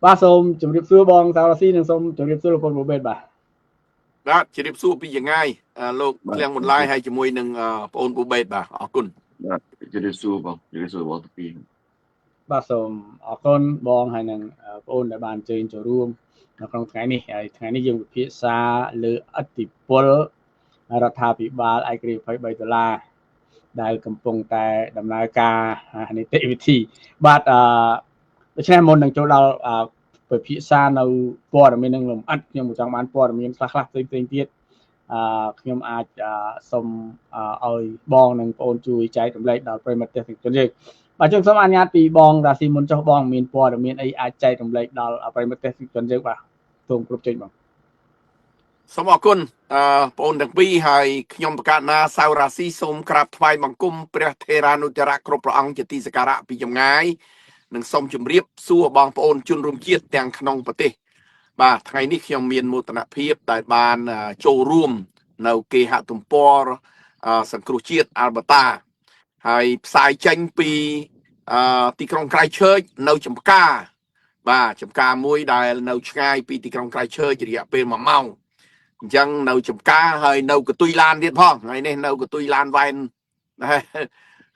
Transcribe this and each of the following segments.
បាទសូមជម្រាបសួរបងសៅរាស៊ីនិងសូមជម្រាបសួរលោកពូបេតបាទ បាទជម្រាបសួរពីចងាយលោកឃ្លាំងមុនឡាយហើយជាមួយនឹងបងអូនពូបេតបាទអរគុណ បាទជម្រាបសួរបងជម្រាបសួរបងតាពី បាទសូមអរគុណបងហើយនឹងបងអូនដែលបានអញ្ជើញចូលរួមនៅក្នុងថ្ងៃនេះហើយថ្ងៃនេះយើងពិភាក្សាលើឥទ្ធិពលរដ្ឋាភិបាលឯករាជ្យ23ដុល្លារដែលកំពុងតែដំណើរការនីតិវិធីបាទអឺដូច្នេះមុននឹងចូលដល់ពិភាក្សានៅព័ត៌មាននឹងលម្អិតខ្ញុំចង់បានព័ត៌មានខ្លះខ្លះផ្សេងផ្សេងទៀតអឺខ្ញុំអាចសូមឲ្យបងនិងបងអូនជួយចែករំលែកដល់ប្រិយមិត្តទស្សនិកជនយើងបាទចឹងសូមអនុញ្ញាតពីបងរាស៊ីមុនចុះបងមានព័ត៌មានអីអាចចែករំលែកដល់ប្រិយមិត្តទស្សនិកជនយើងបាទសូមគ្រប់ចេញបង សូមអរគុណអឺបងអូនទាំងពីរហើយខ្ញុំប្រកាសណាសៅរាស៊ីសូមក្រាបថ្វាយបង្គំព្រះថេរានុថេរៈគ្រប់ព្រះអង្គជាទីសក្ការៈពីចម្ងាយនិងសូមជម្រាបសួរបងប្អូនជនរួមជាតិទាំងក្នុងប្រទេសបាទថ្ងៃនេះខ្ញុំមានមោទនភាពដែលបានចូលរួមនៅគេហទំព័រសង្គ្រោះជាតិអាល់បឺតាហើយផ្សាយចេញពីទីក្រុងក្រៃឆើចនៅចំការបាទចំការមួយដែលនៅឆ្ងាយពីទីក្រុងក្រៃឆើចរយៈពេល1ម៉ោងអញ្ចឹងនៅចំការហើយនៅកតុយឡានទៀតផងថ្ងៃនេះនៅកតុយឡានវ៉ែន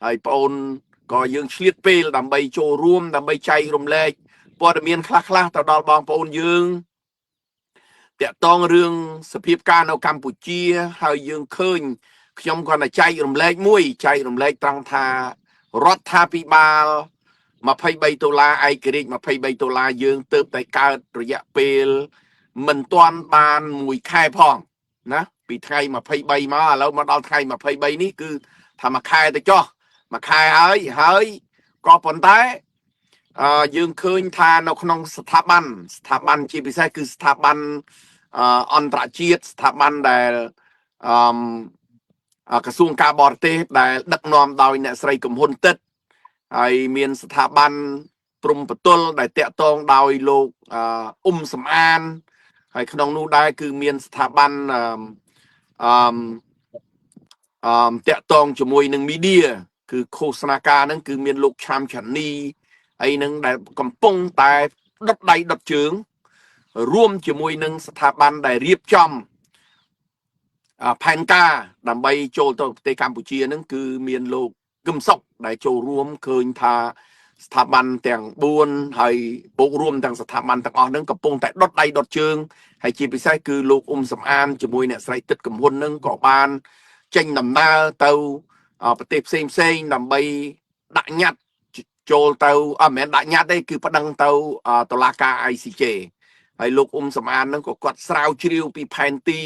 ហើយបងអូនក៏យើងឆ្លៀតពេលដើម្បីចូលរួមដើម្បីចែករំលែកព័ត៌មានខ្លះខ្លះទៅដល់បងប្អូនយើងតាក់តងរឿងសភាពការនៅកម្ពុជាហើយយើងឃើញខ្ញុំគ្រាន់តែចែករំលែកមួយចែករំលែកត្រង់ថារដ្ឋាភិបាល23ដុល្លារឯករាជ្យ23ដុល្លារយើងទៅតែកើតរយៈពេលមិនទាន់បានមួយខែផងណាពីថ្ងៃ23មកឥឡូវមកដល់ថ្ងៃ23នេះគឺថាមួយខែទៅចុះមួយខែហើយហើយក៏ប៉ុន្តែអឺយើងឃើញថានៅក្នុងស្ថាប័នស្ថាប័នជាពិសេសគឺស្ថាប័នអន្តរជាតិស្ថាប័នដែលអឺក្រសួងការបរទេសដែលដឹកនាំដោយអ្នកស្រីកំហ៊ុនទឹកហើយមានស្ថាប័នព្រំប្រទល់ដែលតាក់ទងដោយលោកអ៊ុំសំអានហើយក្នុងនោះដែរគឺមានស្ថាប័នអឺអឺអឺតាក់ទងជាមួយនឹង media គឺឃោសនាការហ្នឹងគឺមានលោកឆាមឆានីអីហ្នឹងដែលកំពុងតែដុតដៃដុតជើងរួមជាមួយនឹងស្ថាប័នដែលរៀបចំផែនការដើម្បីចូលទៅប្រទេសកម្ពុជាហ្នឹងគឺមានលោកគឹមសុកដែលចូលរួមឃើញថាស្ថាប័នទាំង4ហើយបូករួមទាំងស្ថាប័នទាំងអស់ហ្នឹងកំពុងតែដុតដៃដុតជើងហើយជាពិសេសគឺលោកអ៊ុំសំអានជាមួយអ្នកស្រីទឹកកំហ៊ុនហ្នឹងក៏បានចេញដំណើរទៅប្រទេសផ្សេងផ្សេងដើម្បីដាក់ញត្តិចូលទៅអត់មែនដាក់ញត្តិទេគឺប្តឹងទៅតុលាការ ICJ ហើយលោកអ៊ុំសំអានហ្នឹងក៏គាត់ស្រាវជ្រាវពីផែនទី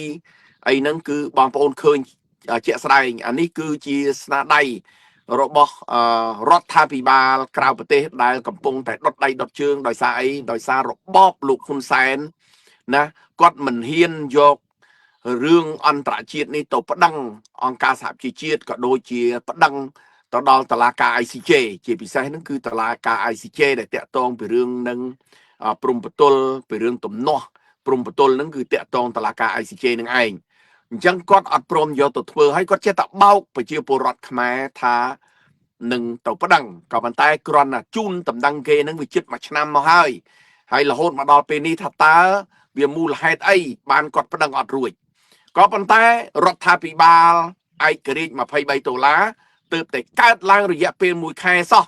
អីហ្នឹងគឺបងប្អូនឃើញជាក់ស្ដែងអានេះគឺជាស្នាដៃរបស់រដ្ឋាភិបាលក្រៅប្រទេសដែលកំពុងតែដុតដៃដុតជើងដោយសារអីដោយសាររបបលោកហ៊ុនសែនណាគាត់មិនហ៊ានយករឿងអន្តរជាតិនេះទៅប្តឹងអង្គការសហប្រជាជាតិក៏ដូចជាប្តឹងទៅដល់តុលាការ ICJ ជាពិសេសហ្នឹងគឺតុលាការ ICJ ដែលតាក់ទងពីរឿងនឹងព្រំប្រទល់ពីរឿងទំនាស់ព្រំប្រទល់ហ្នឹងគឺតាក់ទងតុលាការ ICJ នឹងឯងអញ្ចឹងគាត់អត់ព្រមយកទៅធ្វើហើយគាត់ចេះតែបោកប្រជាពលរដ្ឋខ្មែរថានឹងទៅប្តឹងក៏ប៉ុន្តែគ្រាន់តែជូនតំណែងគេនឹងវាជិតមួយឆ្នាំមកហើយហើយរហូតមកដល់ពេលនេះថាតើវាមូលហេតុអីបានគាត់ប្តឹងអត់រួចក៏ប៉ុន្តែរដ្ឋាភិបាលឯករាជ្យ23ដុល្លារទើបតែកើតឡើងរយៈពេលមួយខែសោះ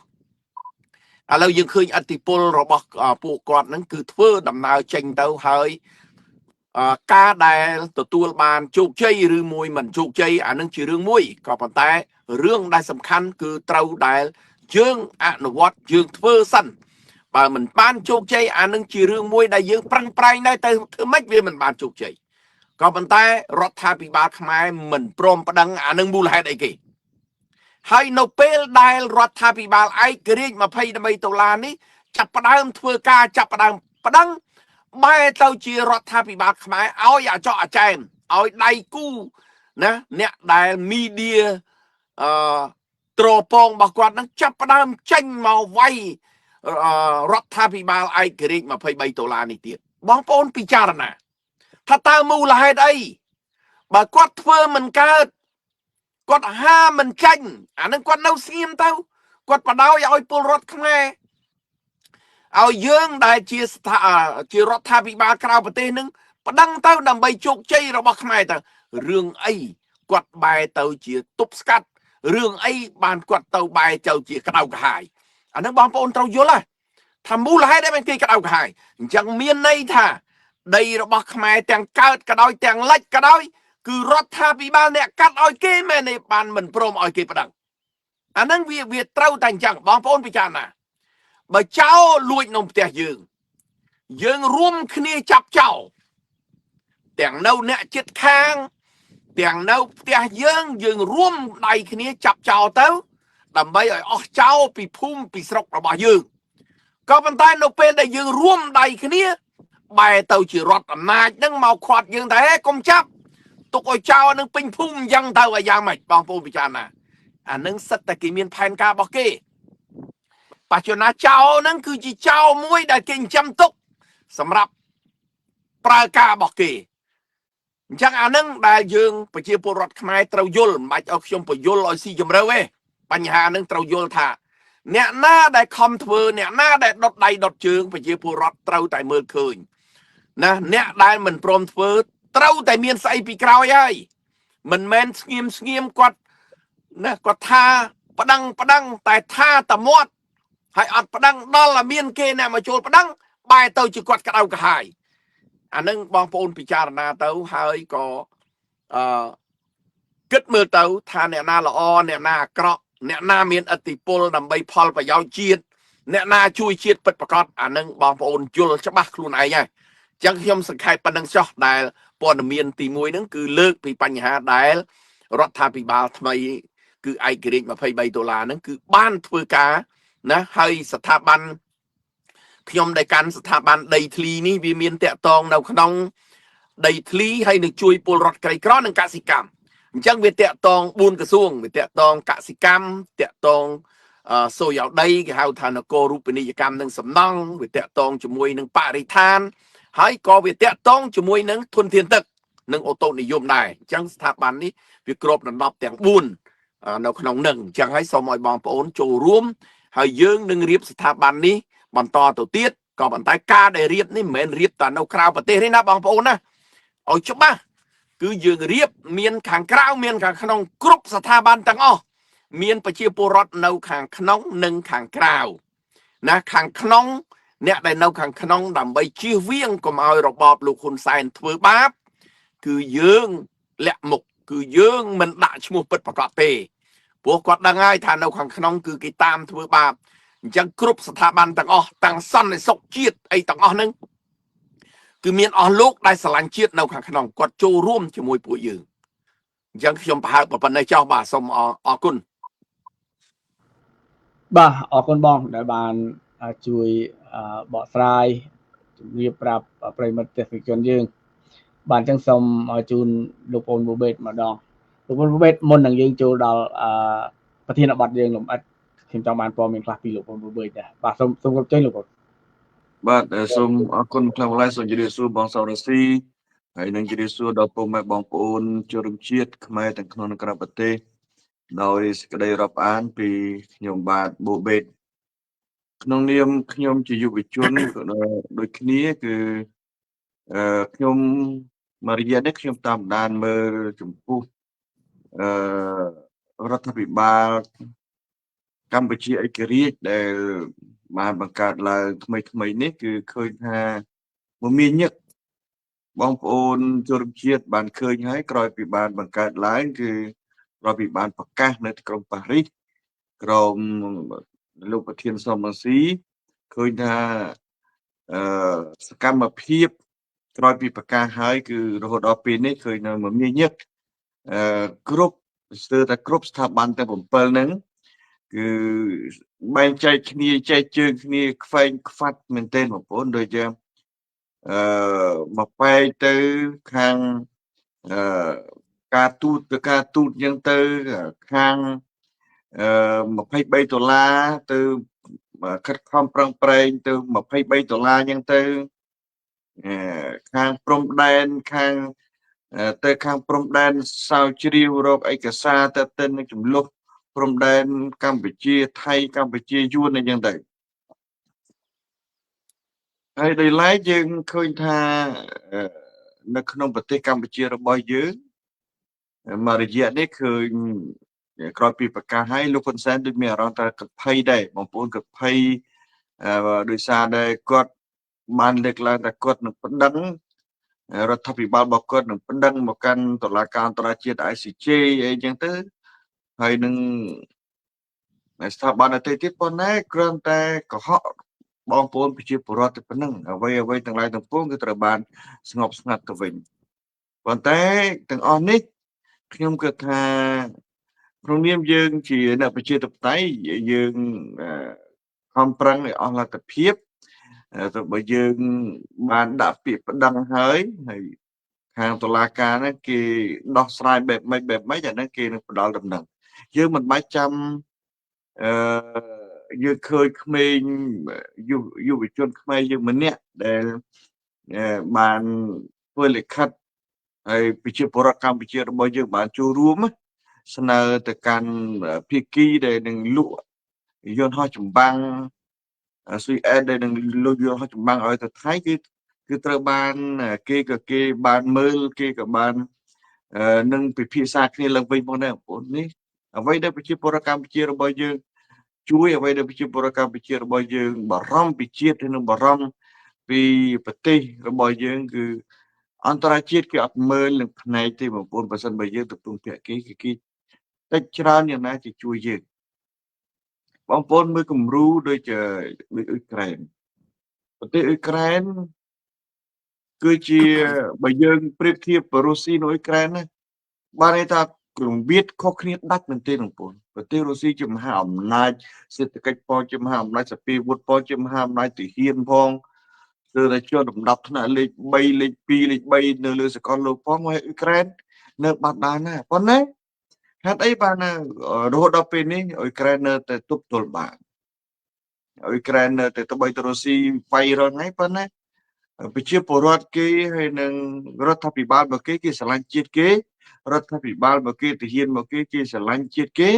ឥឡូវយើងឃើញអធិពលរបស់ពួកគាត់ហ្នឹងគឺធ្វើដំណើរចេញទៅហើយការដែលទទួលបានជោគជ័យឬមួយមិនជោគជ័យអានឹងជារឿងមួយក៏ប៉ុន្តែរឿងដែលសំខាន់គឺត្រូវដែលយើងអនុវត្តយើងធ្វើសិនបើមិនបានជោគជ័យអានឹងជារឿងមួយដែលយើងប្រឹងប្រែងដែរទៅធ្វើម៉េចវាមិនបានជោគជ័យក៏ប៉ុន្តែរដ្ឋាភិបាលខ្មែរមិនព្រមប្តឹងអានឹងមូលហេតុអីគេហើយនៅពេលដែលរដ្ឋាភិបាលឯករាជ្យ23ដុល្លារនេះចាប់ផ្ដើមធ្វើការចាប់ផ្ដើមប្តឹងបែរទៅជារដ្ឋាភិបាលខ្មែរឲ្យអាចកអាចែមឲ្យដៃគូណាអ្នកដែលមីឌាអឺត្រពងរបស់គាត់នឹងចាប់ផ្ដើមចេញមកវាយរដ្ឋាភិបាលឯករាជ្យ23ដុល្លារនេះទៀតបងប្អូនពិចារណាថាតើមូលហេតុអីបើគាត់ធ្វើមិនកើតគាត់ហាមិនចាញ់អានឹងគាត់នៅស្ងៀមទៅគាត់បដ ாய் ឲ្យពលរដ្ឋខ្មែរ ឲ្យយើងដែលជាស្ថាជារដ្ឋាភិបាលក្រៅប្រទេសនឹងប្តឹងទៅដើម្បីជោគជ័យរបស់ខ្មែរទៅរឿងអីគាត់បែរទៅជាទប់ស្កាត់រឿងអីបានគាត់ទៅបែរទៅជាក្តៅក្រហាយអានឹងបងប្អូនត្រូវយល់ហ៎ថាមូលហេតុអីបានគេក្តៅក្រហាយអញ្ចឹងមានន័យថាដីរបស់ខ្មែរទាំងកើតក៏ដោយទាំងលិចក៏ដោយគឺរដ្ឋាភិបាលអ្នកកាត់ឲ្យគេមែនទេបានមិនព្រមឲ្យគេប្តឹងអានឹងវាត្រូវតែអញ្ចឹងបងប្អូនពិចារណាបើចោលលួចនៅផ្ទះយើងយើងរួមគ្នាចាប់ចោលទាំងនៅអ្នកចិត្តខាងទាំងនៅផ្ទះយើងយើងរួមដៃគ្នាចាប់ចោលទៅដើម្បីឲ្យអស់ចោលពីភូមិពីស្រុករបស់យើងក៏ប៉ុន្តែនៅពេលដែលយើងរួមដៃគ្នាបែរទៅជារដ្ឋអំណាចនឹងមកខាត់យើងតែកុំចាប់ទុកឲ្យចោលនឹងពេញភូមិអញ្ចឹងទៅឲ្យយ៉ាងម៉េចបងប្អូនពិចារណាអានឹងសិតតែគេមានផែនការរបស់គេបច្ចុប្បន្នចោលហ្នឹងគឺជាចោលមួយដែលគេចិញ្ចឹមទុកសម្រាប់ប្រើការរបស់គេអញ្ចឹងអានឹងដែលយើងប្រជាពលរដ្ឋខ្មែរត្រូវយល់មិនបាច់ឲ្យខ្ញុំពយល់ឲ្យស៊ីជម្រៅទេបញ្ហានឹងត្រូវយល់ថាអ្នកណាដែលខំធ្វើអ្នកណាដែលដុតដៃដុតជើងប្រជាពលរដ្ឋត្រូវតែមើលឃើញណាអ្នកដែលមិនព្រមធ្វើត្រូវតែមានស្អីពីក្រោយហើយមិនមែនស្ងៀមស្ងៀមគាត់ណាគាត់ថាប្តឹងប្តឹងតែថាតមាត់ហើយអត់ប្តឹងដល់តែមានគេអ្នកមកចូលប្តឹងបែរទៅជាគាត់ក្តៅក្រហាយអានឹងបងប្អូនពិចារណាទៅហើយក៏អឺគិតមើលទៅថាអ្នកណាល្អអ្នកណាអាក្រក់អ្នកណាមានឥទ្ធិពលដើម្បីផលប្រយោជន៍ជាតិអ្នកណាជួយជាតិពិតប្រាកដអានឹងបងប្អូនយល់ច្បាស់ខ្លួនឯងហើយអញ្ចឹងខ្ញុំសង្ខេបប៉ុណ្្នឹងចុះដែលព័ត៌មានទី1ហ្នឹងគឺលើកពីបញ្ហាដែលរដ្ឋាភិបាលថ្មីគឺឯករាជ្យ23ដុល្លារហ្នឹងគឺបានធ្វើការណាហើយស្ថាប័នខ្ញុំដែលកាន់ស្ថាប័នដីធ្លីនេះវាមានតាក់ទងនៅក្នុងដីធ្លីហើយនឹងជួយពលរដ្ឋក្រីក្រនិងកសិកម្មអញ្ចឹងវាតាក់ទង4ក្រសួងវាតាក់ទងកសិកម្មតាក់ទងសូយោដីគេហៅថានគររូបនីយកម្មនិងសំណង់វាតាក់ទងជាមួយនឹងបរិស្ថានហើយក៏វាតាក់ទងជាមួយនឹងធនធានទឹកនិងអូតូនិយមដែរអញ្ចឹងស្ថាប័ននេះវាគ្របដណ្ដប់ទាំង4នៅក្នុងនឹងអញ្ចឹងហើយសូមឲ្យបងប្អូនចូលរួមហើយយើងនឹងរៀបស្ថាប័ននេះបន្តទៅទៀតក៏ប៉ុន្តែការដែលរៀបនេះមិនមែនរៀបតែនៅក្រៅប្រទេសទេណាបងប្អូនណាឲ្យច្បាស់គឺយើងរៀបមានខាងក្រៅមានខាងក្នុងគ្រប់ស្ថាប័នទាំងអស់មានប្រជាពលរដ្ឋនៅខាងក្នុងនិងខាងក្រៅណាខាងក្នុងអ្នកដែលនៅខាងក្នុងដើម្បីជៀសវាងកុំឲ្យរបបលោកហ៊ុនសែនធ្វើបាបគឺយើងលាក់មុខគឺយើងមិនដាក់ឈ្មោះពិតប្រាកដទេព្រោះគាត់ដឹងហើយថានៅខាងក្នុងគឺគេតាមធ្វើបាបអញ្ចឹងគ្រប់ស្ថាប័នទាំងអស់ទាំងសន្តិសុខជាតិអីទាំងអស់ហ្នឹងគឺមានអស់លោកដែលស្រឡាញ់ជាតិនៅខាងក្នុងគាត់ចូលរួមជាមួយពួកយើងអញ្ចឹងខ្ញុំប្រហើបប៉ុណ្ណេះចោះបាទសូមអរគុណបាទអរគុណបងដែលបានជួយបកស្រាយជំរាបប្រាប់ប្រិយមិត្តទស្សនិកជនយើងបាទអញ្ចឹងសូមជូនលោកប្អូនបូបេតម្ដងលោកប្អូនបូបេតមុននឹងយើងចូលដល់ប្រធានបទយើងលម្អិតខ្ញុំចង់បានព័ត៌មានខ្លះពីលោកប្អូនបូបេតដែរបាទសូមសូមគ្រប់ជ័យលោកប្អូនបាទសូមអរគុណខ្លាំងម្ល៉េះសូមជម្រាបសួរបងសរស៊ីហើយនឹងជម្រាបសួរដល់ពុកម៉ែបងប្អូនជនរួមជាតិខ្មែរទាំងក្នុងនិងក្រៅប្រទេសដោយសេចក្តីរាប់អានពីខ្ញុំបាទបូបេតក្នុងនាមខ្ញុំជាយុវជនដូចគ្នាគឺខ្ញុំមួយរយៈនេះខ្ញុំតាមដានមើលចំពោះរដ្ឋាភិបាលកម្ពុជាឯករាជ្យដែលបានបង្កើតឡើងថ្មីថ្មីនេះគឺឃើញថាមមាញឹកបងប្អូនជនរួមជាតិបានឃើញហើយក្រោយពីបានបង្កើតឡើងគឺក្រោយពីបានប្រកាសនៅទីក្រុងប៉ារីសក្រមលោកប្រធានសំរងស៊ីឃើញថាសកម្មភាពក្រោយពីប្រកាសហើយគឺរហូតដល់ពេលនេះឃើញនៅមមាញឹកគ្រប់ស្ទើរតែគ្រប់ស្ថាប័នទាំង7ហ្នឹងគឺបែងចែកគ្នាចែកជើងគ្នាខ្វែងខ្វាត់មែនទែនបងប្អូនដូចជាមកបែកទៅខាងការទូតទៅការទូតអញ្ចឹងទៅខាង23ដុល្លារទៅខិតខំប្រឹងប្រែងទៅ23ដុល្លារអញ្ចឹងទៅខាងព្រំដែនខាងទៅខាងព្រំដែនសាវជ្រាវរកឯកសារទៅនឹងចំនួនព្រំដែនកម្ពុជាថៃកម្ពុជាយួនអញ្ចឹងទៅ ហើយដោយឡែកយើងឃើញថានៅក្នុងប្រទេសកម្ពុជារបស់យើងមួយរយៈនេះឃើញក្រោយពីប្រកាសឲ្យលោកហ៊ុនសែនដូចមានអារម្មណ៍ថាគាត់ភ័យដែរបងប្អូនគាត់ភ័យដោយសារតែគាត់បានលើកឡើងថាគាត់នឹងប្តឹងរដ្ឋាភិបាលរបស់គាត់នឹងប្តឹងមកកាន់តុលាការអន្តរជាតិ ICJ អីចឹងទៅហើយនឹងស្ថាប័នដទៃទៀតប៉ុន្តែគ្រាន់តែកុហកបងប្អូនប្រជាពលរដ្ឋតែប៉ុណ្្នឹងអ្វីអ្វីទាំងឡាយទាំងពួងគឺត្រូវបានស្ងប់ស្ងាត់ទៅវិញប៉ុន្តែទាំងអស់នេះខ្ញុំគិតថាក្នុងនាមយើងជាអ្នកប្រជាធិបតេយ្យយើងខំប្រឹងឲ្យអស់លទ្ធភាពទៅបើយើងបានដាក់ពាក្យប្តឹងហើយហើយខាងតុលាការហ្នឹងគេដោះស្រាយបែបម៉េចបែបម៉េចអាហ្នឹងគេនឹងផ្ដល់ដំណឹងយើងមិនបាច់ចាំអឺយើងឃើញក្មេងយុវជនខ្មែរយើងម្នាក់ដែលបានធ្វើលិខិតហើយប្រជាពលរដ្ឋកម្ពុជារបស់យើងបានចូលរួមស្នើទៅកាន់ភាគីដែលនឹងលក់យន្តហោះចម្បាំងស៊ុយអែតដែលនឹងលក់យន្តហោះចម្បាំងឲ្យទៅថៃគឺត្រូវបានគេក៏គេបានមើលគេក៏បាននឹងពិភាក្សាគ្នាឡើងវិញផងដែរបងប្អូននេះអ្វីដែលប្រជាពលរដ្ឋកម្ពុជារបស់យើងជួយអ្វីដែលប្រជាពលរដ្ឋកម្ពុជារបស់យើងបារម្ភពីជាតិនិងបារម្ភពីប្រទេសរបស់យើងគឺអន្តរជាតិគេអត់មើលនឹងផ្នែកទេបងប្អូនបើសិនបើយើងទៅពឹងពាក់គេគេគេតិចច្រើនយ៉ាងណាគេជួយយើងបងប្អូនមើលគំរូដូចដូចអ៊ុយក្រែនប្រទេសអ៊ុយក្រែនគឺជាបើយើងប្រៀបធៀបរុស្ស៊ីនិងអ៊ុយក្រែនណាបានន័យថាគ្រងវាតខុសគ្នាដាច់មែនទេបងប្អូនប្រទេសរុស្ស៊ីជាមហាអំណាចសេដ្ឋកិច្ចផងជាមហាអំណាចសភាវុធផងជាមហាអំណាចទាហានផងគឺតែជាប់លំដាប់ថ្នាក់លេខ3លេខ2លេខ3នៅលើសកលលោកផងហើយអ៊ុយក្រែននៅបាត់បានណាប៉ុន្តែហេតុអីបានរហូតដល់ពេលនេះអ៊ុយក្រែននៅតែទប់ទល់បានអ៊ុយក្រែននៅតែទៅបីទៅរុស្ស៊ីវាយរាល់ថ្ងៃប៉ុន្តែប្រជាពលរដ្ឋគេហើយនឹងរដ្ឋាភិបាលរបស់គេគេស្រឡាញ់ជាតិគេរដ្ឋាភិបាលរបស់គេទាហានរបស់គេគេស្រឡាញ់ជាតិគេ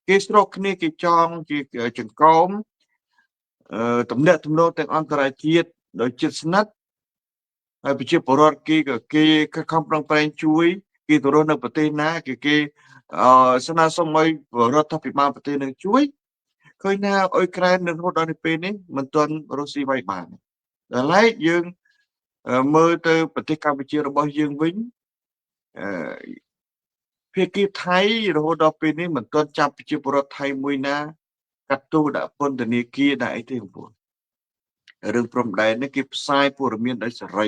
គេស្រុកគ្នាគេចងជាចង្កោមតំណាក់ទំនងទាំងអន្តរជាតិដោយចិត្តស្និទ្ធហើយប្រជាពលរដ្ឋគេក៏គេខិតខំប្រឹងប្រែងជួយគេទៅរស់នៅប្រទេសណាគេគេស្នើសុំឲ្យរដ្ឋាភិបាលប្រទេសនឹងជួយឃើញថាអ៊ុយក្រែននៅរហូតដល់ពេលនេះមិនទាន់រុស្ស៊ីវាយបានដល់ឡែកយើងមើលទៅប្រទេសកម្ពុជារបស់យើងវិញភាគីថៃរហូតដល់ពេលនេះមិនទាន់ចាប់ប្រជាពលរដ្ឋថៃមួយណាកាត់ទោសដាក់ពន្ធនាគារដាក់អីទេបងប្អូនរឿងព្រំដែននេះគេផ្សាយព័ត៌មានដោយសេរី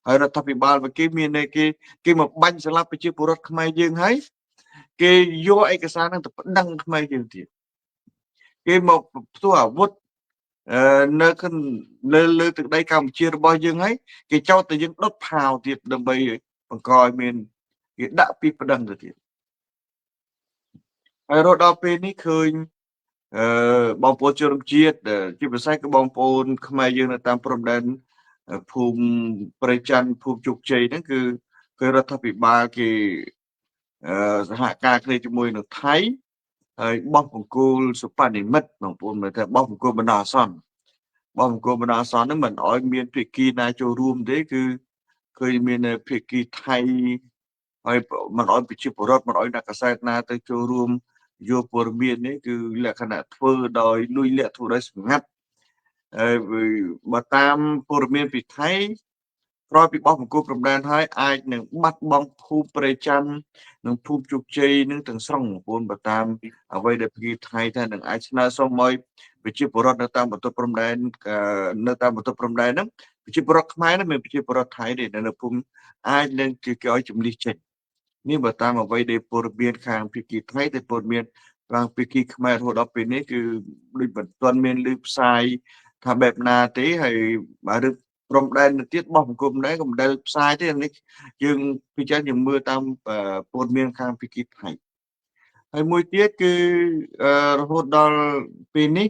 ហើយរដ្ឋាភិបាលគេមានគេគេមកបាញ់សម្លាប់ប្រជាពលរដ្ឋខ្មែរយើងហើយគេយកឯកសារហ្នឹងទៅប្តឹងខ្មែរយើងទៀតគេមកផ្ទុះអាវុធនៅលើលើទឹកដីកម្ពុជារបស់យើងហើយគេចោទតែយើងដុតផាវទៀតដើម្បីបង្កឲ្យមានគេដាក់ពីប្តឹងទៅទៀតហើយរហូតដល់ពេលនេះឃើញបងប្អូនជនជាតិជាពិសេសគឺបងប្អូនខ្មែរយើងនៅតាមព្រំដែនភូមិព្រៃច័ន្ទភូមិជោគជ័យហ្នឹងគឺគឺរដ្ឋាភិបាលគេសហការគ្នាជាមួយនឹងថៃហើយបោះបង្គោលសុបនិមិត្តបងប្អូនមើលថាបោះបង្គោលបណ្ដោះអាសន្នបោះបង្គោលបណ្ដោះអាសន្នហ្នឹងមិនអោយមានភាគីណាចូលរួមទេគឺឃើញមានភាគីថៃហើយមិនអោយប្រជាពលរដ្ឋមិនអោយអ្នកកសែតណាទៅចូលរួមយកព័ត៌មាននេះគឺលក្ខណៈធ្វើដោយលួចលាក់ធ្វើដោយសម្ងាត់ហើយបើតាមព័ត៌មានពីថៃក្រោយពីបោះបង្គោលព្រំដែនហើយអាចនឹងបាត់បង់ភូមិព្រៃច័ន្ទនិងភូមិជោគជ័យនឹងទាំងស្រុងបងប្អូនបើតាមអ្វីដែលពីថៃថានឹងអាចស្នើសុំឲ្យប្រជាពលរដ្ឋនៅតាមបន្ទាត់ព្រំដែននៅតាមបន្ទាត់ព្រំដែនហ្នឹងប្រជាពលរដ្ឋខ្មែរហ្នឹងមិនប្រជាពលរដ្ឋថៃទេនៅភូមិអាចនឹងគេឲ្យជំលះចេញនេះបើតាមអ្វីដែលព័ត៌មានខាងភាគីថៃតែព័ត៌មានខាងភាគីខ្មែររហូតដល់ពេលនេះគឺដូចមិនទាន់មានលើផ្សាយថាបែបណាទេហើយបើរឿងព្រំដែនទៅទៀតបោះបង្គំដែរក៏មិនដែលផ្សាយទេនេះយើងពិចារណាយើងមើលតាមព័ត៌មានខាងភាគីថៃហើយមួយទៀតគឺរហូតដល់ពេលនេះ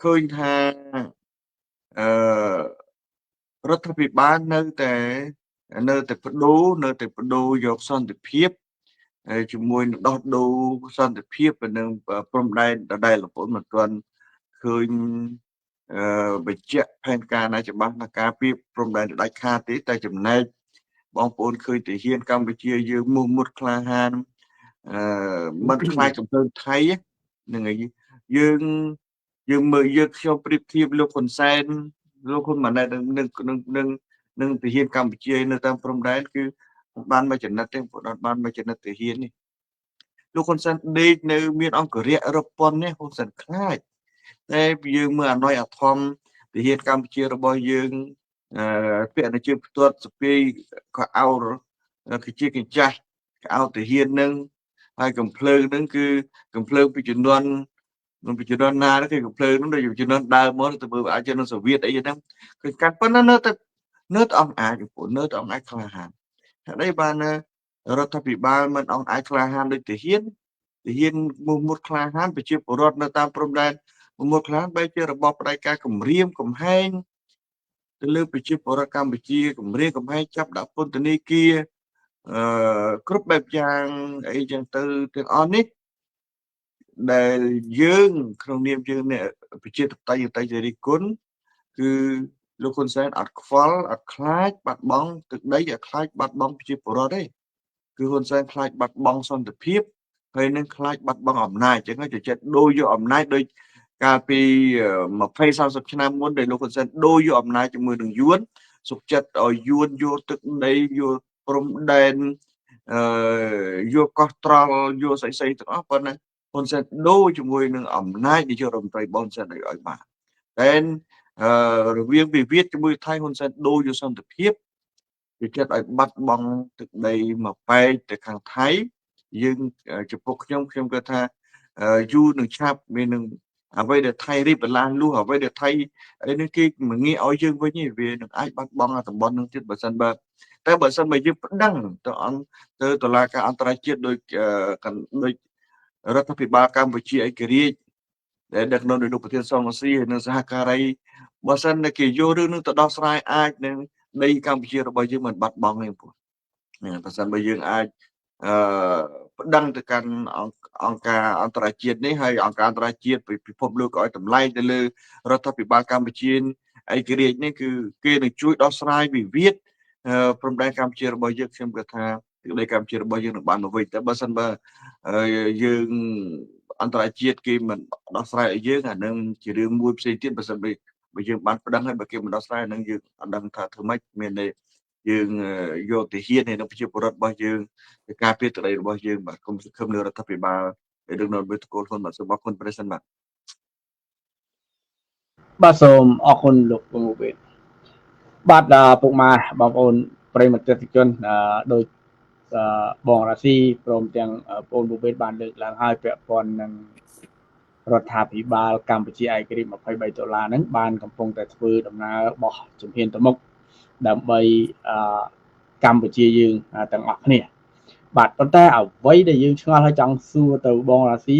ឃើញថាអឺរដ្ឋាភិបាលនៅតែបដូរនៅតែបដូរយកសន្តិភាពហើយជាមួយនឹងដោះដូរសន្តិភាពនិងព្រំដែនដដែលបងប្អូនមិនទាន់ឃើញ បញ្ជាក់ផែនការណាច្បាស់ថាការពារព្រំដែនដាច់ខាតទេតែចំណែកបងប្អូនឃើញទាហានកម្ពុជាយើងមោះមុតក្លាហានអឺមិនខ្លាចកំភ្លើងថៃហ្នឹងហើយយើងយើងមើលយើងខ្ញុំប្រៀបធៀបលោកហ៊ុនសែនលោកហ៊ុនម៉ាណែតនឹងនឹងនឹងនឹងទាហានកម្ពុជានៅតាមព្រំដែនគឺបានមួយចំណិតទេព្រោះអត់បានមួយចំណិតទាហាននេះលោកហ៊ុនសែនដេកនៅមានអង្គរៈរប៉ុននេះហ៊ុនសែនខ្លាចតែយើងមើលអាណយអាធំទាហានកម្ពុជារបស់យើងអឺពាក់នៅជើងផ្ទាត់សពាយកអោគឺជាកញ្ចាស់កអោទាហាននឹងហើយកំភ្លើងនឹងគឺកំភ្លើងពីជំនាន់ពីជំនាន់ណាគឺកំភ្លើងនោះដូចជំនាន់ដើមមកទៅមើលអាចជំនាន់សូវៀតអីហ្នឹងគឺកាត់ប៉ុណ្ណានៅតែនៅតែអង្គអាចពូនៅតែអង្គអាចក្លាហានហេតុអីបានរដ្ឋាភិបាលមិនអង្គអាចក្លាហានដូចទាហានទាហានមុះមុតក្លាហានប្រជាពលរដ្ឋនៅតាមព្រំដែនមុះមុតក្លាហានបែរជារបបផ្ដាច់ការគម្រាមកំហែងទៅលើប្រជាពលរដ្ឋកម្ពុជាគម្រាមកំហែងចាប់ដាក់ពន្ធនាគារអឺគ្រប់បែបយ៉ាងអីចឹងទៅទាំងអស់នេះដែលយើងក្នុងនាមយើងអ្នកប្រជាធិបតេយ្យតេជរិគុណគឺលោកហ៊ុនសែនអត់ខ្វល់អត់ខ្លាចបាត់បង់ទឹកដីអត់ខ្លាចបាត់បង់ប្រជាពលរដ្ឋទេគឺហ៊ុនសែនខ្លាចបាត់បង់សន្តិភាពហើយនឹងខ្លាចបាត់បង់អំណាចចឹងហើយចិត្តដូរយកអំណាចដោយកាលពី20 30ឆ្នាំមុនដែលលោកហ៊ុនសែនដូរយកអំណាចជាមួយនឹងយួនសុខចិត្តឲ្យយួនយកទឹកដីយកព្រំដែនអឺយកកោះត្រល់យកស្អីស្អីទាំងអស់ប៉ុន្តែហ៊ុនសែនដូរជាមួយនឹងអំណាចនាយករដ្ឋមន្ត្រីហ៊ុនសែនឲ្យបានតែអឺរវាងវិវាទជាមួយថៃហ៊ុនសែនដូរយកសន្តិភាពវាចិត្តឲ្យបាត់បង់ទឹកដីមកបែកទៅខាងថៃយើងចំពោះខ្ញុំខ្ញុំគិតថាយូរនឹងឆាប់មាននឹងអ្វីដែលថៃរៀបបន្លាលួសអ្វីដែលថៃអីនេះគេមិនងាយឲ្យយើងវិញទេវានឹងអាចបាត់បង់តំបន់នឹងទៀតបើសិនបើតែបើសិនបើយើងប្តឹងទៅអង្គទៅតុលាការអន្តរជាតិដោយដោយរដ្ឋាភិបាលកម្ពុជាឯករាជ្យដែលដឹកនាំដោយលោកប្រធានសំរងស៊ីនិងសហការីបើសិនតែគេយករឿងនឹងទៅដោះស្រាយអាចនឹងដីកម្ពុជារបស់យើងមិនបាត់បង់ទេពូបើសិនបើយើងអាចអឺប្តឹងទៅកាន់អង្គការអន្តរជាតិនេះហើយអង្គការអន្តរជាតិពិភពលោកក៏ឲ្យតម្លៃទៅលើរដ្ឋាភិបាលកម្ពុជាឯករាជ្យនេះគឺគេនឹងជួយដោះស្រាយវិវាទព្រំដែនកម្ពុជារបស់យើងខ្ញុំគិតថាទឹកដីកម្ពុជារបស់យើងនឹងបានមកវិញតែបើសិនបើយើងអន្តរជាតិគេមិនដោះស្រាយឲ្យយើងអានឹងជារឿងមួយផ្សេងទៀតបើសិនបើយើងបានប្តឹងហើយបើគេមិនដោះស្រាយអានឹងយើងអត់ដឹងថាធ្វើម៉េចមានន័យយើងយកទាហានហើយនឹងប្រជាពលរដ្ឋរបស់យើងទៅការពារទឹកដីរបស់យើងបាទគុំសង្ឃឹមលើរដ្ឋាភិបាលដែលដឹកនាំដោយតកូលហ៊ុនបាទសូមអរគុណប្រសិនបាទបាទសូមអរគុណលោកពងវេទបាទពុកម៉ែបងប្អូនប្រិយមិត្តទស្សនិកជនដោយបងរាស៊ីព្រមទាំងបងពូវេទបានលើកឡើងហើយពាក់ព័ន្ធនឹងរដ្ឋាភិបាលកម្ពុជាឯករាជ្យ23ដុល្លារហ្នឹងបានកំពុងតែធ្វើដំណើរបោះជំហានទៅមុខដើម្បីកម្ពុជាយើងទាំងអស់គ្នាបាទប៉ុន្តែអ្វីដែលយើងឆ្ងល់ហើយចង់សួរទៅបងរាស៊ី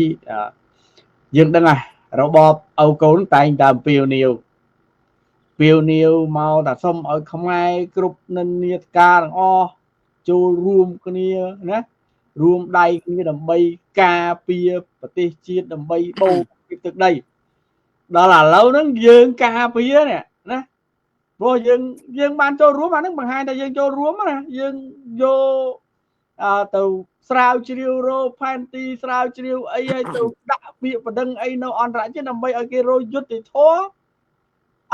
យើងដឹងហើយរបបឪកូនតែងតែអំពាវនាវពាវនាវមកតែសុំឲ្យខ្មែរគ្រប់និន្នាការទាំងអស់ចូលរួមគ្នាណារួមដៃគ្នាដើម្បីការពារប្រទេសជាតិដើម្បីបូកទឹកដីដល់ឥឡូវហ្នឹងយើងការពារនេះណាព្រោះយើងបានចូលរួមអាហ្នឹងបង្ហាញថាយើងចូលរួមណាយើងយកទៅស្រាវជ្រាវរកផែនទីស្រាវជ្រាវអីហើយទៅដាក់ពាក្យបណ្ដឹងអីនៅអន្តរជាតិដើម្បីឲ្យគេរកយុត្តិធម៌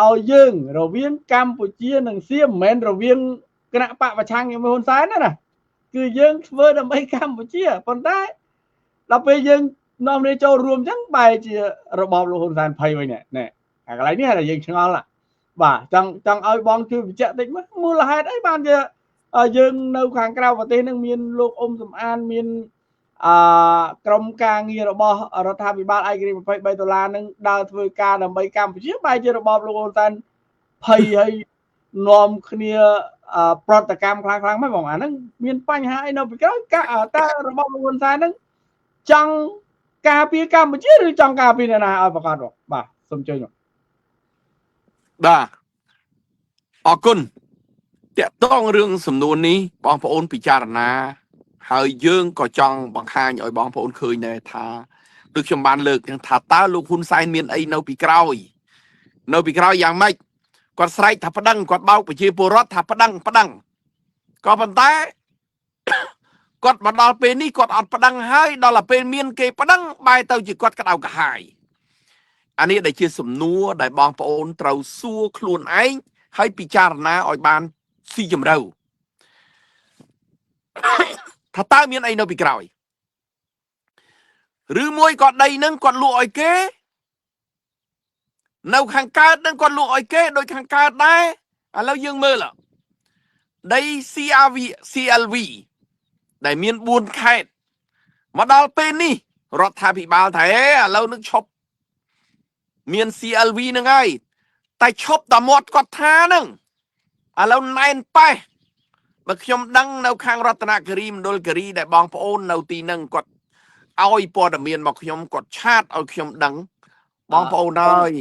ឲ្យយើងរវាងកម្ពុជានិងសៀមមិនមែនរវាងគណៈបកប្រឆាំងជាមួយហ៊ុនសែនណាគឺយើងធ្វើដើម្បីកម្ពុជាប៉ុន្តែដល់ពេលយើងនាំគ្នាចូលរួមអញ្ចឹងបែរជារបបលោកហ៊ុនសែនភ័យវិញនេះអាកន្លែងនេះដែលយើងឆ្ងល់បាទចង់ឲ្យបងជួយបញ្ជាក់តិចមើលមូលហេតុអីបានជាយើងនៅខាងក្រៅប្រទេសនឹងមានលោកអ៊ុំសំអានមានក្រុមការងាររបស់រដ្ឋាភិបាលឯករាជ្យ23ដុល្លារនឹងដើរធ្វើការដើម្បីកម្ពុជាបែរជារបបលោកហ៊ុនសែនភ័យហើយនាំគ្នាប្រតិកម្មខ្លាំងៗហ្នឹងបងអាហ្នឹងមានបញ្ហាអីនៅពីក្រោយតើរបបលោកហ៊ុនសែនហ្នឹងចង់ការពារកម្ពុជាឬចង់ការពារអ្នកណាឲ្យប្រកាសបងបាទសូមអញ្ជើញបាទអរគុណតាក់ទងរឿងសំណួរនេះបងប្អូនពិចារណាហើយយើងក៏ចង់បង្ហាញឲ្យបងប្អូនឃើញដែរថាដូចខ្ញុំបានលើកថាតើលោកហ៊ុនសែនមានអីនៅពីក្រោយ នៅពីក្រោយយ៉ាងម៉េចគាត់ស្រែកថាប្តឹងគាត់បោកប្រជាពលរដ្ឋថាប្តឹងប្តឹងក៏ប៉ុន្តែគាត់មកដល់ពេលនេះគាត់អត់ប្តឹងហើយដល់ទៅពេលមានគេប្តឹងបែរទៅជាគាត់ក្តៅក្រហាយអានេះដែលជាសំណួរដែលបងប្អូនត្រូវសួរខ្លួនឯងហើយពិចារណាឲ្យបានស៊ីជម្រៅថាតើមានអីនៅពីក្រោយឬមួយក៏ដីនឹងគាត់លក់ឲ្យគេនៅខាងកើតនឹងគាត់លក់ឲ្យគេដូចខាងកើតដែរឥឡូវយើងមើលដី CRV CLV ដែលមាន4ខេត្តមកដល់ពេលនេះរដ្ឋាភិបាលថាឥឡូវនឹងឈប់មាន CLV នឹងហើយតែឈប់តែមាត់គាត់ថានឹងឥឡូវណែនប៉េះបើខ្ញុំដឹងនៅខាងរតនគិរីមណ្ឌលគិរីដែលបងប្អូននៅទីហ្នឹងគាត់ឲ្យព័ត៌មានមកខ្ញុំគាត់ឆាតឲ្យខ្ញុំដឹងបងប្អូនអើយ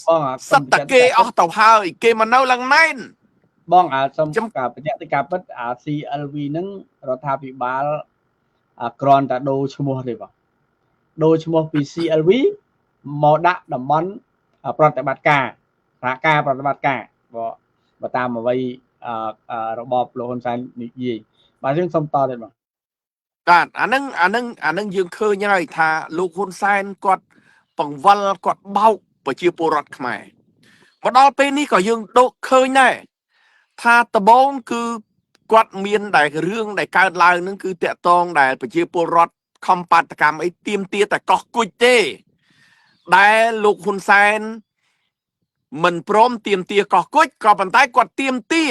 បង សិតតែគេអស់ទៅហើយគេមកនៅឡើងណែន បងអាសុំការបញ្ជាក់ទៅការពិតអា CLV ហ្នឹងរដ្ឋាភិបាលគ្រាន់តែដូរឈ្មោះទេបងដូរឈ្មោះពី CLV មកដាក់តំបន់ប្រតិបត្តិការសហការប្រតិបត្តិការបើតាមអ្វីរបបលោកហ៊ុនសែននិយាយបាទយើងសុំតទៀតបង បាទអាហ្នឹងយើងឃើញហើយថាលោកហ៊ុនសែនគាត់បង្វិលគាត់បោកប្រជាពលរដ្ឋខ្មែរមកដល់ពេលនេះក៏យើងដកឃើញដែរថាដំបូងគឺគាត់មានតែរឿងដែលកើតឡើងនឹងគឺតាក់ទងដែលប្រជាពលរដ្ឋខំបាតកម្មអីទៀមទាតែកោះគជទេដែលលោកហ៊ុនសែនមិនព្រមទៀមទាកោះគជក៏ប៉ុន្តែគាត់ទៀមទា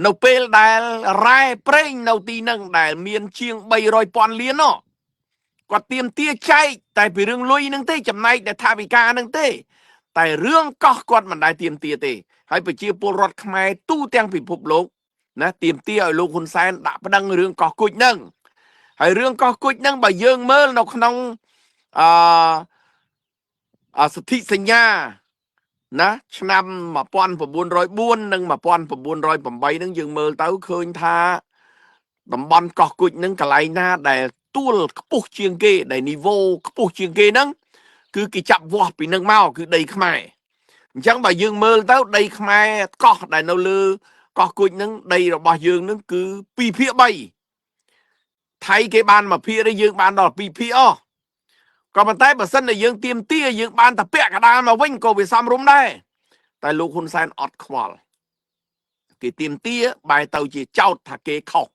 នៅពេលដែលរ៉ែប្រេងនៅទីហ្នឹងដែលមានជាង300,000លាននោះគាត់ទៀមទាចែកតែពីរឿងលុយហ្នឹងទេចំណែកដែលថាវិការហ្នឹងទេតែរឿងកោះគាត់មិនដែលទៀមទាទេហើយប្រជាពលរដ្ឋខ្មែរទូទាំងពិភពលោកណាទៀមទាឲ្យលោកហ៊ុនសែនដាក់ប្តឹងរឿងកោះគជហ្នឹងហើយរឿងកោះគជហ្នឹងបើយើងមើលនៅក្នុងអសន្ធិសញ្ញាណាឆ្នាំ1904និង1908ហ្នឹងយើងមើលទៅឃើញថាតំបន់កោះគជហ្នឹងកន្លែងណាដែលទួលខ្ពស់ជាងគេដែលនីវ៉ូខ្ពស់ជាងគេហ្នឹងគឺគេចាប់វាស់ពីនឹងមកគឺដីខ្មែរអញ្ចឹងបើយើងមើលទៅដីខ្មែរកោះដែលនៅលើកោះគជហ្នឹងដីរបស់យើងហ្នឹងគឺ2/3ថៃគេបាន1ភាគទេយើងបានដល់2ភាគអស់ក៏ប៉ុន្តែបើសិនតែយើងទៀមទាយើងបានតែពាក់កណ្ដាលមកវិញក៏វាសមរម្យដែរតែលោកហ៊ុនសែនអត់ខ្វល់គេទៀមទាបែរទៅជាចោតថាគេខុស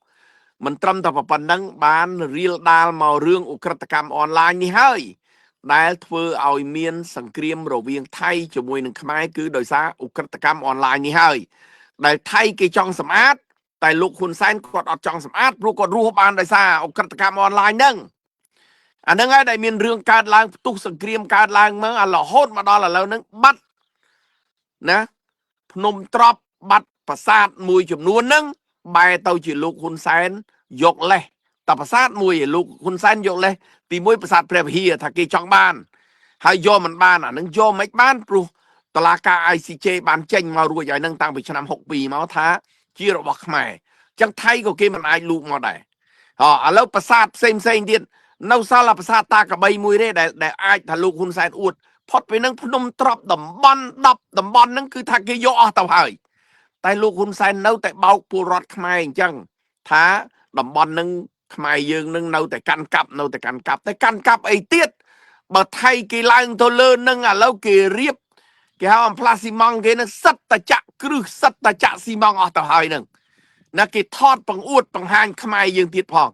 មិនត្រឹមតែប៉ុណ្្នឹងបានរៀលដាលមករឿងឧក្រិដ្ឋកម្មអនឡាញនេះហើយដែលធ្វើឲ្យមានសង្គ្រាមរវាងថៃជាមួយនឹងខ្មែរគឺដោយសារឧក្រិដ្ឋកម្មអនឡាញនេះហើយដែលថៃគេចង់សម្អាតតែលោកហ៊ុនសែនគាត់អត់ចង់សម្អាតព្រោះគាត់រស់បានដោយសារឧក្រិដ្ឋកម្មអនឡាញហ្នឹងអាហ្នឹងហើយដែលមានរឿងកើតឡើងផ្ទុះសង្គ្រាមកើតឡើងមកអារហូតមកដល់ឥឡូវហ្នឹងបាត់ណាភ្នំត្រប់បាត់ប្រាសាទមួយចំនួនហ្នឹងបែរទៅជាលោកហ៊ុនសែនយកលេសតែប្រាសាទមួយលោកហ៊ុនសែនយកលេសទីមួយប្រាសាទព្រះវិហារថាគេចង់បានហើយយកមិនបានអាហ្នឹងយកមិនបានព្រោះតឡាការ ICJ បានចេញមករួចហើយហ្នឹងតាំងពីឆ្នាំ62មកថាជារបស់ខ្មែរអញ្ចឹងថៃក៏គេមិនអាចលូកមកដែរឥឡូវប្រាសាទផ្សេងផ្សេងទៀតនៅសល់ប្រាសាទតាកបីមួយទេដែលអាចថាលោកហ៊ុនសែនអួតផុតពីនឹងភ្នំត្រប់តំបន់10តំបន់ហ្នឹងគឺថាគេយកអស់ទៅហើយតែលោកហ៊ុនសែននៅតែបោកពលរដ្ឋខ្មែរអញ្ចឹងថាតំបន់ហ្នឹងខ្មែរយើងនឹងនៅតែកាន់កាប់នៅតែកាន់កាប់តែកាន់កាប់អីទៀតបើថៃគេឡើងទៅលើនឹងឥឡូវគេរៀបគេហៅអំផ្លាស់ស៊ីម៉ង់គេនឹងសិតតចាក់គ្រឹះសិតតចាក់ស៊ីម៉ង់អស់ទៅហើយនឹងណាគេថតបង្អួតបង្ហាញខ្មែរយើងទៀតផង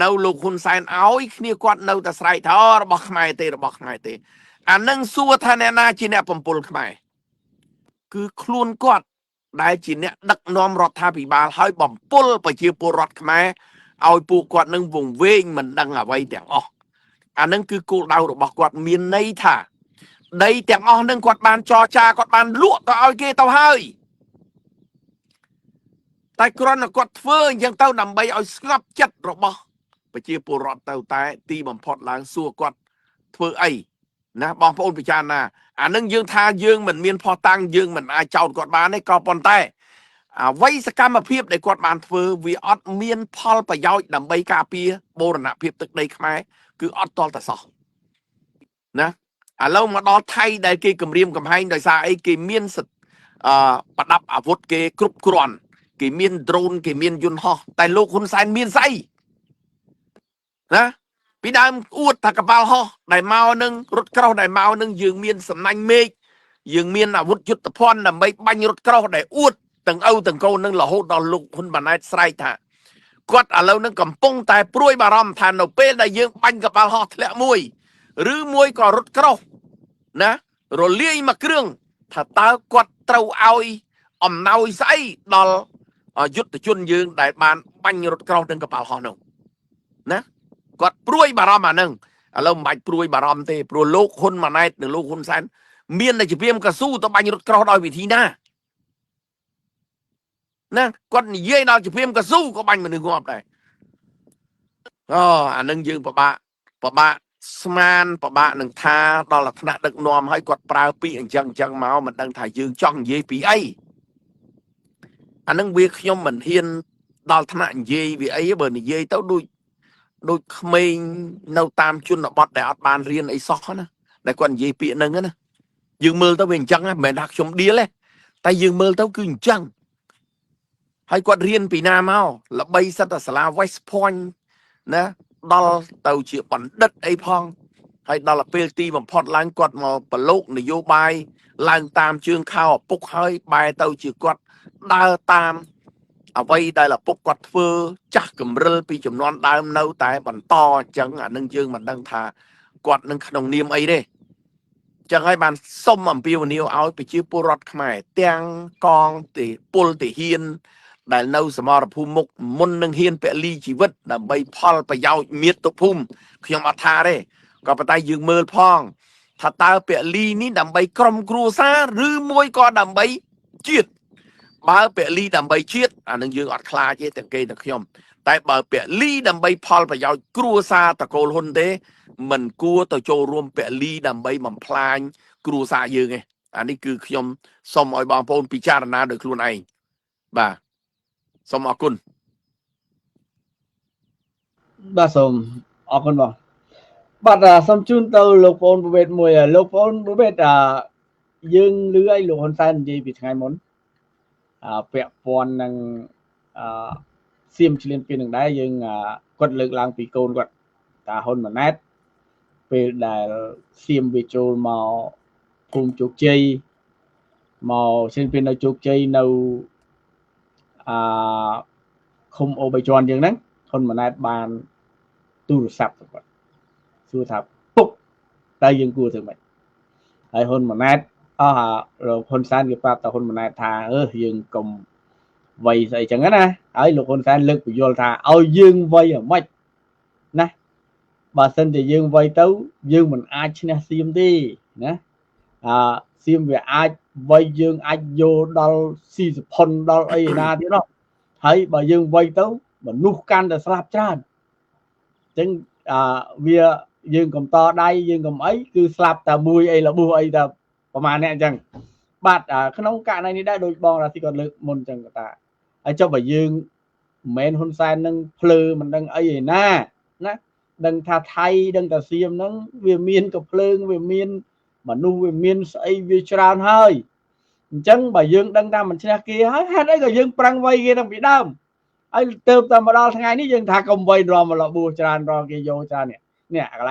នៅលោកហ៊ុនសែនឲ្យគ្នាគាត់នៅតែស្រែកថារបស់ខ្មែរទេរបស់ខ្មែរទេអានឹងសួរថាអ្នកណាជាអ្នកបំពុលខ្មែរគឺខ្លួនគាត់ដែលជាអ្នកដឹកនាំរដ្ឋាភិបាលហើយបំពុលប្រជាពលរដ្ឋខ្មែរឲ្យពួកគាត់នឹងវង្វេងមិនដឹងអ្វីទាំងអស់អានឹងគឺគោលដៅរបស់គាត់មានន័យថាដីទាំងអស់នឹងគាត់បានចរចាគាត់បានលក់ទៅឲ្យគេទៅហើយតែគ្រាន់តែគាត់ធ្វើអញ្ចឹងទៅដើម្បីឲ្យស្ងប់ចិត្តរបស់ប្រជាពលរដ្ឋទៅតែទីបំផុតឡើងសួរគាត់ធ្វើអីណាបងប្អូនពិចារណាអានឹងយើងថាយើងមិនមានភស្តុតាងយើងមិនអាចចោទគាត់បានទេក៏ប៉ុន្តែអ្វីសកម្មភាពដែលគាត់បានធ្វើវាអត់មានផលប្រយោជន៍ដើម្បីការពារបូរណភាពទឹកដីខ្មែរគឺអត់តល់តែសោះណា ឥឡូវមកដល់ថៃដែលគេគម្រាមកំហែងដោយសារអីគេមានសិទ្ធអឺប្រដាប់អាវុធគេគ្រប់គ្រាន់គេមាន drone គេមានយន្តហោះតែលោកហ៊ុនសែនមានស្អីណាពីដើមអួតថាកប៉ាល់ហោះដែលមកនឹងរថក្រោះដែលមកនឹងយើងមានសំណាញ់មេឃយើងមានអាវុធយុទ្ធភ័ណ្ឌដើម្បីបាញ់រថក្រោះដែលអួតទាំងឪទាំងកូននឹងរហូតដល់លោកហ៊ុនម៉ាណែតស្រែកថាគាត់ឥឡូវនឹងកំពុងតែព្រួយបារម្ភថានៅពេលដែលយើងបាញ់កប៉ាល់ហោះធ្លាក់មួយឬមួយក៏រថក្រោះណារលាយមួយគ្រឿងថាតើគាត់ត្រូវឲ្យអំណោយស្អីដល់យុទ្ធជនយើងដែលបានបាញ់រថក្រោះនិងកប៉ាល់ហោះនោះណាគាត់ព្រួយបារម្ភអាហ្នឹងឥឡូវមិនបាច់ព្រួយបារម្ភទេព្រោះលោកហ៊ុនម៉ាណែតនិងលោកហ៊ុនសែនមានតែជាព្រាមកស៊ូទៅបាញ់រថក្រោះដោយវិធីណាណាគាត់និយាយដល់ជាព្រាមកស៊ូក៏បាញ់មនុស្សងាប់ដែរអូអានឹងយើងពិបាកពិបាកស្មានពិបាកនឹងថាដល់ថ្នាក់ដឹកនាំហើយគាត់ប្រើពាក្យអញ្ចឹងអញ្ចឹងមកមិនដឹងថាយើងចង់និយាយពីអីអានឹងវាខ្ញុំមិនហ៊ានដល់ថ្នាក់និយាយវាអីបើនិយាយទៅដូចដូចក្មេងនៅតាមជនបទដែលអត់បានរៀនអីសោះណាដែលគាត់និយាយពាក្យហ្នឹងណាយើងមើលទៅវាអញ្ចឹងមិនមែនថាខ្ញុំដៀលទេតែយើងមើលទៅគឺអញ្ចឹងហើយគាត់រៀនពីណាមកល្បីសិតតែសាលា West Point ណាដល់ទៅជាបណ្ឌិតអីផងហើយដល់ពេលទីបំផុតឡើងគាត់មកប្រឡូកនយោបាយឡើងតាមជើងខោឪពុកហើយបែរទៅជាគាត់ដើរតាមអ្វីដែលឪពុកគាត់ធ្វើចាស់កម្រិលពីចំនួនដើមនៅតែបន្តអញ្ចឹងអានឹងយើងមិនដឹងថាគាត់នឹងក្នុងនាមអីទេចឹងហើយបានសុំអំពាវនាវឲ្យប្រជាពលរដ្ឋខ្មែរទាំងកងទេពលទាហានដែលនៅសមរភូមិមុខមុននឹងហ៊ានពលីជីវិតដើម្បីផលប្រយោជន៍មាតុភូមិខ្ញុំអត់ថាទេក៏ប៉ុន្តែយើងមើលផងថាតើពលីនេះដើម្បីក្រុមគ្រួសារឬមួយក៏ដើម្បីជាតិបើពលីដើម្បីជាតិអានឹងយើងអត់ខ្លាចទេទាំងគេទាំងខ្ញុំតែបើពលីដើម្បីផលប្រយោជន៍គ្រួសារតកូលហ៊ុនទេមិនគួរទៅចូលរួមពលីដើម្បីបំផ្លាញគ្រួសារយើងទេអានេះគឺខ្ញុំសូមឲ្យបងប្អូនពិចារណាដោយខ្លួនឯងបាទសូមអរគុណ បាទសូមអរគុណបងបាទសូមជូនទៅលោកប្អូនប្រវេតមួយលោកប្អូនប្រវេតយើងឮឲ្យលោកហ៊ុនសែននិយាយពីថ្ងៃមុនពាក់ព័ន្ធនឹងសៀមឆ្លៀនពីនឹងដែរយើងគាត់លើកឡើងពីកូនគាត់តាហ៊ុនម៉ាណែតពេលដែលសៀមវាចូលមកភូមិជោគជ័យមកឆ្លៀនពីនៅជោគជ័យនៅអឺឃុំអូបីជាន់យើងហ្នឹងហ៊ុនម៉ាណែតបានទូរស័ព្ទទៅគាត់សួរថាពុកតើយើងគួរធ្វើម៉េចហើយហ៊ុនម៉ាណែតអស់លោកហ៊ុនសែនគេប្រាប់ទៅហ៊ុនម៉ាណែតថាអឺយើងកុំវ័យស្អីចឹងណាហើយលោកហ៊ុនសែនលើកពយល់ថាឲ្យយើងវ័យអាម៉េចណាបើសិនជាយើងវ័យទៅយើងមិនអាចឈ្នះសៀមទេណាអាសៀមវាអាចវ័យយើងអាចយកដល់ស៊ីសផុនដល់អីណាទៀតនោះហើយបើយើងវ័យទៅមនុស្សកាន់តែស្លាប់ច្រើនអញ្ចឹងអាវាយើងកុំតដៃយើងកុំអីគឺស្លាប់តែមួយអីរបួសអីតែប្រហែលអ្នកអញ្ចឹងបាទក្នុងករណីនេះដែរដូចបងរាស៊ីគាត់លើកមុនអញ្ចឹងគាត់ថាហើយចុះបើយើងមិនមែនហ៊ុនសែននឹងភ្លើមិនដឹងអីឯណាណាដឹងថាថៃដឹងថាសៀមហ្នឹងវាមានកំភ្លើងវាមានមនុស្សវាមានស្អីវាច្រើនហើយអញ្ចឹងបើយើងដឹងថាមិនឈ្នះគេហើយហេតុអីក៏យើងប្រឹងវាយគេតាំងពីដើមហើយទៅតែមកដល់ថ្ងៃនេះយើងថាកុំវាយរំរបួសច្រើនរងគេយកច្រើននេះនេះកន្លែង